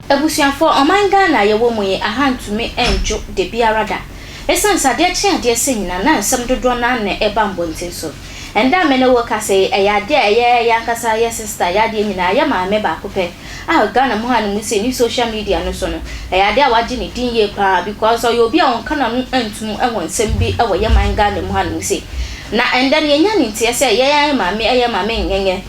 Abusuafoɔ, ɔman Ghana a yɛwɔ mu yi, aha ntumi ndwo dabiara da. Ɛsiane sɛ adeɛ kye adeɛ sɛ nyinaa na nsɛm dodoɔ no ara na ɛba mbɔnten so. Ɛnnɛ a me ne wo rekasa yi, ɛyɛ adeɛ a ɛyɛ yɛn ankasa yɛ sister, yɛ adeɛ nyinaa, yɛ maame baako pɛ a Ghana mu hanom sei ne social media no so no, ɛyɛ adeɛ a wagye ne din yie paa because ɔyɛ obi a ɔnka n'ano ntom wɔ nsɛm bi wɔ yɛ man Ghana mu hanom sei. Na ɛnnɛ no yɛnya ne nteɛ sɛ yɛn maame ɛyɛ Maame Ngenge.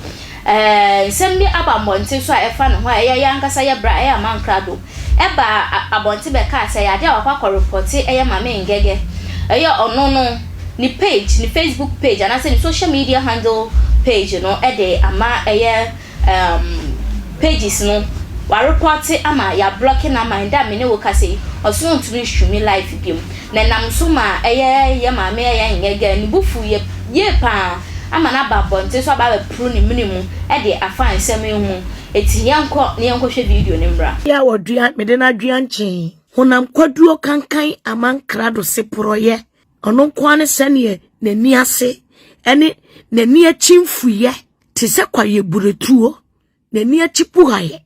Ɛɛ, nsɛm bi aba mmɔnten so a ɛfa ne ho a ɛyɛ yɛn ankasa yɛ bra, ɛyɛ aman krado. Ɛbaa abɔnten bɛkaa sɛ ɛyɛ adeɛ a wakɔ akɔrepɔte ɛyɛ Maame Ngege. Ɛyɛ ɔno no, ne page, ne Facebook page anaasɛ ne social media handle page no de ama ɛyɛ um, pages no. Warepɔte ama yɛablɔke no ama ɛndɛ a me ne wo kasa yi, ɔse ɔntumi nstreami live biom. Na ɛnam so ma ɛyɛ yɛ maame ɛyɛ Ngege ne bo fuiɛ yie paa ama no aba abɔnten so aba abɛporo ne mene mu de afa nsɛm yi ho. Eti yɛnkɔ na yɛnkɔhwɛ video no mmra. Yɛ a wɔdua mede no adwea nkyɛn. Honam kwaduo kankan aman krado se porɔeɛ. Ɔno nko ara ne sɛdeɛ n'ani ase ne n'ani akyi mfuiɛ te sɛ kwaeɛburetuo. N'ani akyi puhaeɛ.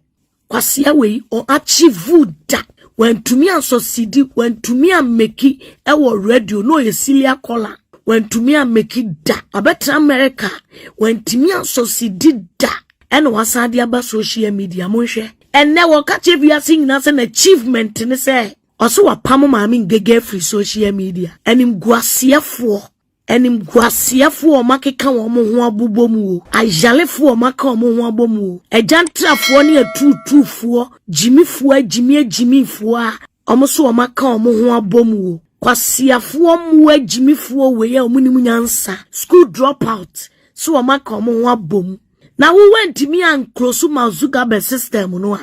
Kwasea wei ɔ achieve da. Wantumi ansɔsidi, wantumi ammeki ɛwɔ radio na ɔyɛ Celia Kola. Wantumi ammeki da. Abɛtena America, wantumi ansɔsidi da. Ɛna wasan de aba social media monhwɛ. Ɛnɛ wɔka kyerɛ wiase nyinaa sɛ n'achievement ne sɛ ɔso wapam Maame Ngege afiri social media. Animguaseɛfoɔ animguaseɛfoɔ a wɔakeka wɔn ho abobɔ mu o, ayalefoɔ a wɔaka wɔn ho abɔ mu o, agyantrafoɔ ne atuutuufoɔ, gyimifoɔ agyimi agyimifoɔ a wɔn nso wɔaka wɔn ho abɔ mu o, kwasiafoɔ mmoa agyimifoɔ wei a wɔnim nyansa, school drop out, so wɔaka wɔn ho abɔ mu. Na wo wantumi anclose Mark Zuckerberg system no a,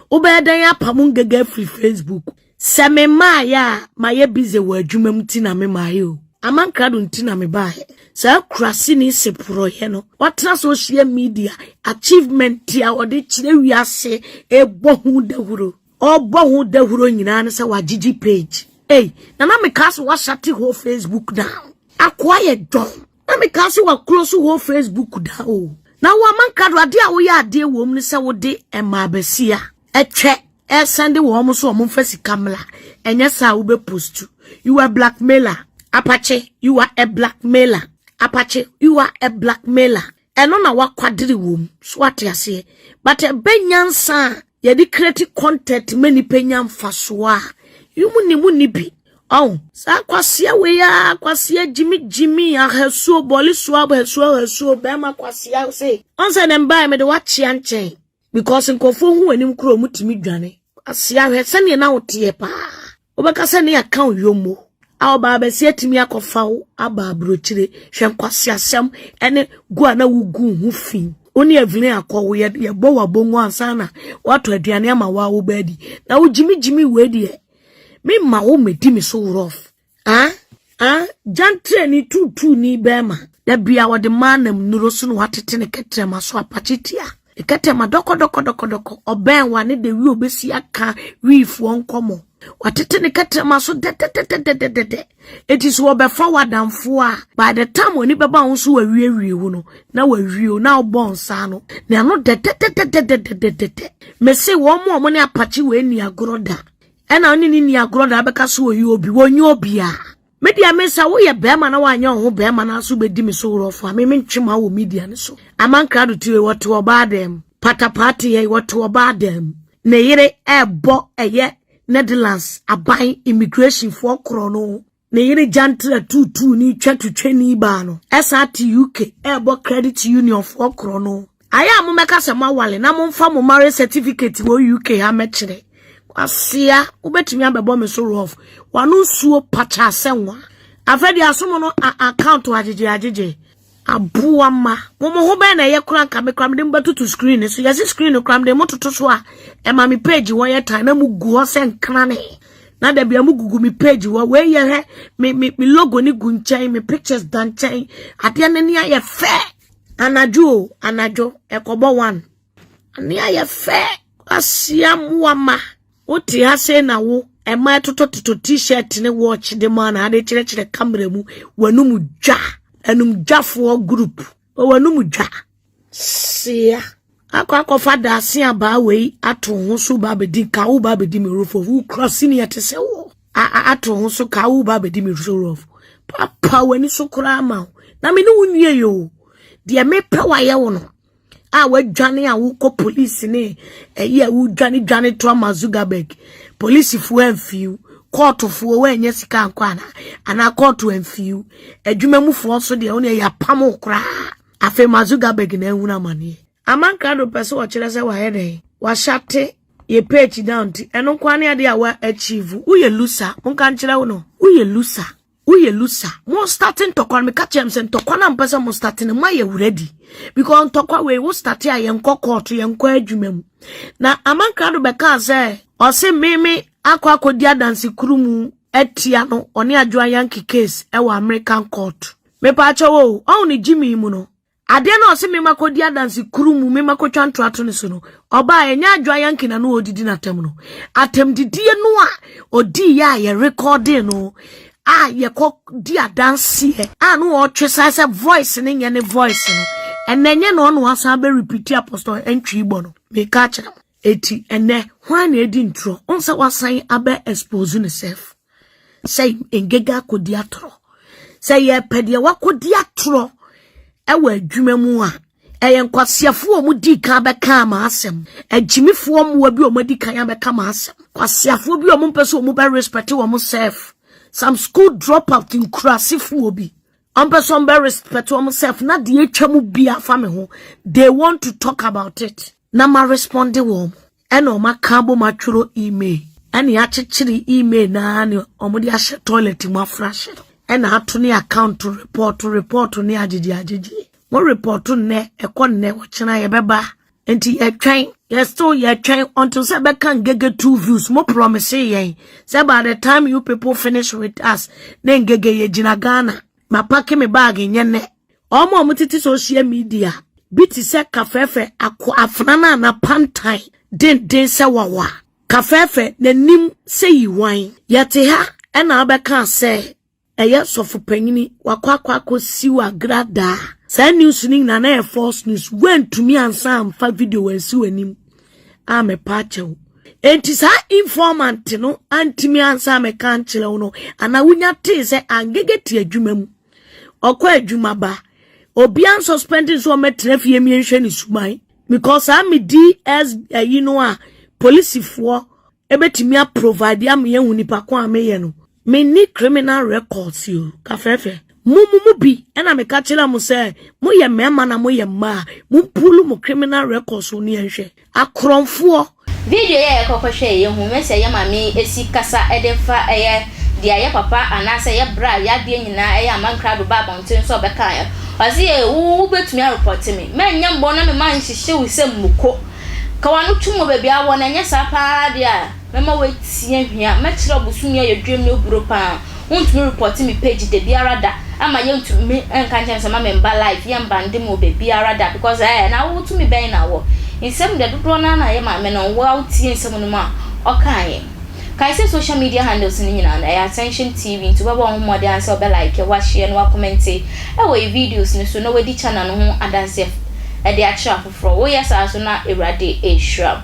wobɛyɛ dɛn apam Ngege afiri Facebook? Sɛ me mmaayɛ a, mayɛ busy wɔ adwuma mu ti na me mmaayɛ o. Amankrado nti na me baayɛ. Saa kuraseni se porɔyɛ no, watena social media achievement a ɔde kyerɛ wiase ɛbɔ ho dawuro. Ɔbɔ ho dawuro nyinaa ne sɛ wagyegye page. Ei, na na meka sɛ washut whole Facebook down. Akoa yɛ dɔn. Na meka sɛ waclose whole Facebook down o. Na wo Amankrado adeɛ a woyɛ adeɛ wɔ mu ne sɛ wode mmaa basia ɛtwɛ ɛsɛnde wɔn so wɔn mfa sika mmla. Ɛnyɛ saa wobɛpost. You are blackmailer. Apache, you are a blackmailer. Apache, you are a blackmailer. Ɛno na wakwadere wɔ mu. So ate aseɛ. But ɛbɛ nyansa a yɛde create content ma nipa nya mfasoɔ a yi mu ni mu ni bi. Ɔn saa kwasia wei a kwasia gyimi gyimi ahasuo bɔle so ahasuo ahasuo bɛrima kwasia se. Ɔn sɛ ne mbaa mede wakyea nkyɛn because nkurɔfoɔ hu anim kuro mu tumi dwane. Kwasia hwɛ sɛneɛ na woteɛ paa. Wobɛka sɛ ne aka wo yommo. A ɔbaa bɛsi atumi akɔfa wo aba aburokyire. Hwɛ nkwasiasɛm ɛne gu a na wogu ho fi. Wo ne Evelyn akɔ wo yɛ yɛbɔ w'abongo ansa na woatɔ aduane ama wo a wobɛadi. Na wo gyimigyimi wei deɛ memma wo mmɛdi me so rough. Ah ah gyantrani tuutuuni bɛrima. Da bia wɔde mmaa nam nnuro so na watete ne kɛtrɛma so apakye tia. Ne kɛtrɛma dɔkɔdɔkɔdɔkɔdɔkɔ ɔbɛn wa ne de wi obesi aka wiifoɔ nkɔmɔ. Watete ne kɛtrɛma so dɛdɛdɛdɛdɛdɛ. Eti so wɔbɛfa w'adamfoɔ a by the time w'ani bɛba wo so wawiewie wo no na wawie wo na wobɔ nsa no na ano dɛdɛdɛdɛdɛdɛdɛ. Mese wɔn mo a wɔn ne apakye wɔ ani agorɔ da. Ɛna ɔne ne ni agorɔ da bɛka so wɔyi obi wɔnyɛ obi a. Me deɛ me sɛ woyɛ bɛrima na woanyɛ wo ho bɛrima na so bɛdi me so worɔfo a me mentwe ma wɔ media no so. Amankrado tire wɔte ɔbaa dɛm. Patapaate yɛ wɔte ɔbaa dɛm. Ne yere ɛɛbɔ ɛyɛ Netherlands aban immigration foɔ korɔ no. Ne yere gyantra tuutuu ni twa tutwani baa no. Ɛsan te UK ɛɛbɔ credit union foɔ korɔ no. Ayɛ a momɛka sɛ moawale na momfa mo marriage certificate wɔ UK ha mɛkyerɛ. Kwasia wobɛtumi abɛbɔ me so rough. Wano nsuo pakya sɛ nwa. Afɛ deɛ asom no account agyegye agyegye. Aboa ma. Mo mo ho bɛn na ɛyɛ kora nka me kora mede mo bɛtoto screen no so. Yɛse screen no kora mede mo toto so a ɛma me page hɔ yɛ tan na mo gu hɔ sɛ nkrane. Na da bia mo gugu me page hɔ. Wei yɛ hwɛ me me me logo ne gu nkyɛn, me pictures da nkyɛn. Adeɛ no ni ayɛ fɛ. Anadwo o, anadwo ɛkɔbɔ one. Ani ayɛ fɛ. Asia mmoa ma. Wote ha sɛ na wo ɛma ɛtotɔtotɔ t-shirt ne watch de ma na ade kyerɛkyerɛ camera mu w'anum dwa. Anum dwafoɔ group. W'anum dwa. Sia. Akɔ akɔfa daase abaa wei ato ho so ba abɛdi ka wo ba abɛdi me rofo. Wo kura senior te sɛ wo. Ato ho so ka wo ba abɛdi me so rofo. Papa w'ani so koraa ma wo. Na me ne wo nwie yo. Deɛ mepɛ wayɛ wo no. A wadwane a wokɔ police ne ɛyi a wodwane dwane to ama Zuckerberg. Polisifoɔ amfiw. Kɔɔtofoɔ woanyɛ sika ankɔ ana anaa kɔɔto amfiw. Adwumamufoɔ nso deɛ wo ne ɛyɛ apam wo koraa. Afei ma Zuckerberg na ahunu amaneɛ. Amankrado pɛ sɛ ɔkyerɛ sɛ wayɛ dɛn. Wahyate yɛ page down nti ɛno nko ne adeɛ a wa achieve. Woyɛ loser. Monka nkyerɛ wo no. Woyɛ loser. Woyɛ loser. Mo start ntɔkwa no meka kyerɛ m sɛ ntɔkwa no ampɛ sɛ mo start no moayɛ ready. Because ntɔkwa wei wo start a yɛnkɔ court yɛnkɔ adwuma mu. Na Amankrado bɛkaa sɛ ɔse meme akɔ akɔdi adanse kuru mu atia no ɔne Adwoa Yankee case ɛwɔ American court. Mepaakyɛw o, ɔwo ne Jimmy mu no. Adeɛ na ɔse mema kɔdi adanse kuru mu mema kɔtwa ntoato ne so no ɔbaa ɛnyɛ Adwoa Yankee na no ɔdidi n'atam no atamdidie no a ɔdii yɛ a yɛ recording no a yɛkɔ di adanseɛ a no ɔtwe saa sɛ voice ne nyɛ ne voice no ɛnɛ nyɛ na ɔno asan bɛ repeat Apostle Antwi bɔ no. Meka kyerɛ mo eti ɛnɛ hwan na edi ntorɔ ɔn sɛ wasan abɛ expose ne self sɛ ngega akɔdi atorɔ sɛ yɛpɛ deɛ wakɔdi atorɔ ɛwɔ adwuma mu a ɛyɛ nkwasiafoɔ a wɔn di kan bɛka ama asɛm, agyimifoɔ mmoa bi a wɔn adi kan abɛka ama asɛm, kwasiafoɔ bi a wɔn mpɛ sɛ wɔn bɛ respect wɔn self, some school dropout nkurasefoɔ bi wɔn mpɛ sɛ wɔn bɛ respect wɔn self na deɛ atwa mu bi afa me ho, they want to talk about it na ma respond wɔn ɛna wɔn aka abom atwerɛ email ɛna yɛakyekyere email naa ne wɔn de ahyɛ toilet mu afra hyɛ no ɛna ato ne account report report ne agyegye agyegye mo report nnɛ ɛkɔ nnɛ wɔkyena yɛbɛba nti yɛtwɛn, yɛ still yɛtwɛn until sɛ bɛka Ngege two views. Mo promise yɛn sɛ by the time you people finish with us na Ngege yɛ gyina Ghana ma pack me bag nyɛ nnɛ. Ɔmo a ɔmo tete social media bi te sɛ kafɛɛfɛ akɔ afena no a na pantan denden sɛ wawa kafɛɛfɛ n'anim sɛ yiwan yɛte ha ɛna abɛka sɛ ɛyɛ sɔfo panyini wakɔ akɔ akɔsiw agradaa. Saa news no nyinaa na yɛ false news. Woantumi ansa amfa video wansi w'anim a mepa akyɛw enti saa informant no antumi ansa meka nkyerɛ wo no anaa wonya tee sɛ Angege te adwuma mu ɔkɔ adwuma ba obia nsuspend nso ɔmɛtena fie mienhwɛ ne suban because saa me ds ayi no a polisifoɔ ebetumi aprovide ama yɛhu nipa ko a meyɛ no. Menni criminal records yo kafɛɛfɛ mo mu mu bi ɛna meka kyerɛ mo sɛ moyɛ mmarima na moyɛ mmaa, mompull mo criminal records no yɛnhwɛ akorɔmfoɔ. Video yɛ yɛkɔkɔhwɛ yɛ hu mɛsɛ yɛ maame esi kasa ɛde fa ɛyɛ deɛ yɛ papa anaasɛ yɛ bra yadeɛ nyinaa ɛyɛ Amankrado ba abɔnten so ɔbɛka yɛ ɔsi yɛ wo wobɛtumi areport me mɛnyɛ mbɔ na mema nhyehyɛ wo sɛ mmoko ka wano tum wɔ baabi awɔ na ɛnyɛ saa paa deɛ a mɛma woatie hwea mɛkyerɛ ɔbosom yɛ yɛdwam ne oburo paa. Wontumi report me page da biara da ama yɛntumi nka nkyɛn sɛ ma me mba live yɛmba nde mu wɔ baabiara da because na wotumi bɛn na wɔ nsɛm deɛ dodoɔ no na yɛ maame no wo a wotie nsɛm no mu a ɔkaeɛ. Kae sɛ social media handles no nyinaa no ɛyɛ Attention TV nti wobɛbɔ wo ho mmɔden sɛ wobɛ like, wahyɛ no, wacomment ɛwɔ yɛ videos no so na wadi channel no ho adanseɛ ɛde akyerɛ afoforɔ. Woyɛ saa so na Awurade ɛhyira.